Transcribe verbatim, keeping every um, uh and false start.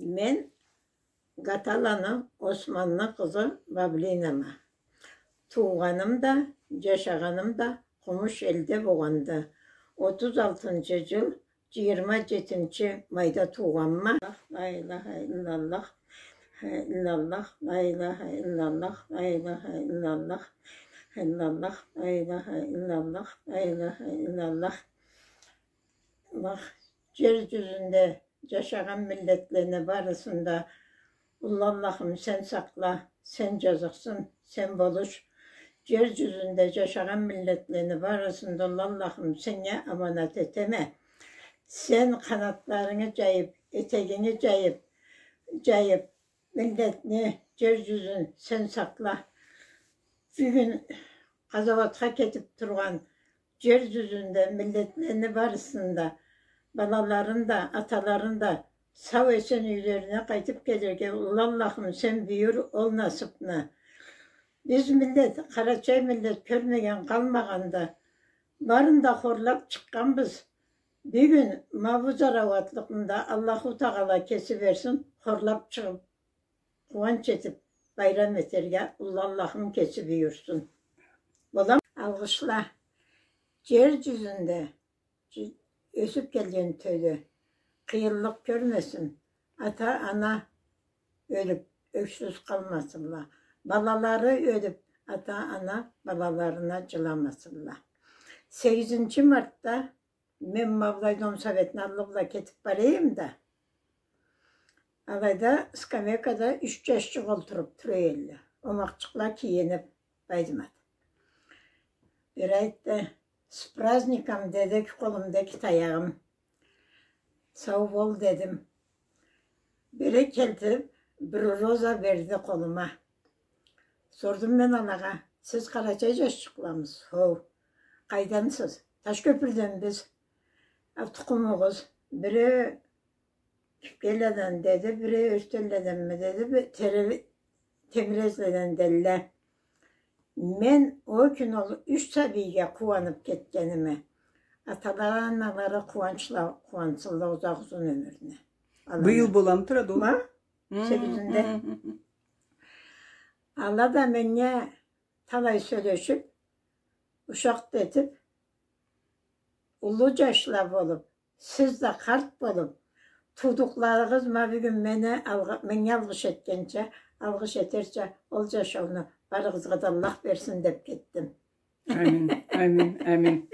Мен Гаталаны Османны къызы Баблинама. Туугъаным да, джашагъаным да Къумуш элде болгъанды. Отуз алтынчы джыл джыйырма джетинчи майда туугъанма. Ла иляха иллаллах, ла иляха иллаллах, ла иляха иллаллах, ла иляха иллаллах, ла иляха иллаллах, ла иляха иллаллах. Аллах, джер джюзюнде джашагъан миллетлени барысын да, уллу Аллахым, сен сакъла, сен джазыкъсын, сен болуш. Джер джюзюнде джашагъан миллетлени барысын да, уллу Аллахым, сеннге аманат этеме. Сен къанатларынгы джайып, этегинги джайып, джайып, миллетни, джер джюзюн сен сакъла. Бюгюн къазауатха кетип тургъан джер джюзюнде миллетлени барысын да, балаларын да, аталарын да сау-эсен юйлерине къайтып келирге, уллу Аллахым, сен буюр ол насыпны. Биз миллет, къарачай миллет кёрмеген къалмагъанды. Барын да хорлап чыкъгъанбыз. Бюгюн ма бу зарауатлыкъны да Аллаху Тагъала кеси берсин, хорлап чыгъып, къууанч этип, байрам этерге уллу Аллахым кеси буюрсун. Болам. Алгъышла. Джер джюзюнде джи-, ёсюп келген тёлю къыйынлыкъ кёрмесин, ата-ана ёлюп, ёксюз къалмасынла. Балалары ёлюп, ата-ана балаларына джыламасынла. Сегизинчи мартда мен ма былай дом советни аллы бла кетип бара эдим да, алайда скамейкада юч джашчыкъ олтуруп тура эдиле. Омакъчыкъла кийинип, Байдымат. Бири айтды: «С праздником», — деди, эки къолумда эки таягъым. «Сау бол», — дедим. Бири келтирип, бир роза берди къолума. Сордум мен алагъа: «Сиз къарачай джашчыкъламысыз?» «Хоу». «Къайдансыз?» «Ташкёпюрденбиз». «А тукъумугъуз?» «Бири Кипкеледен», — деди, бири Ёртенледенми, деди, бир Тере-, Темирезледен делле. Мен ол кюн ол юч сабийге къууанып кетгениме, аталары, аналары къууанчла, къууансынла узакъ узун ёмюрню. Быйыл боламы турады ол? Ма? Сегизинде. Ала да меннге талай сёлешип, ушакъ да этип, уллу джашла болуп, сиз да къарт болуп, туудукъларыгъыз ма бюгюн мени алгъы-, меннге алгъыш этгенча, алгъыш этерча, ол джашауну барыгъызгъа да Аллах берсин деп кетдим. Амин, амин, амин.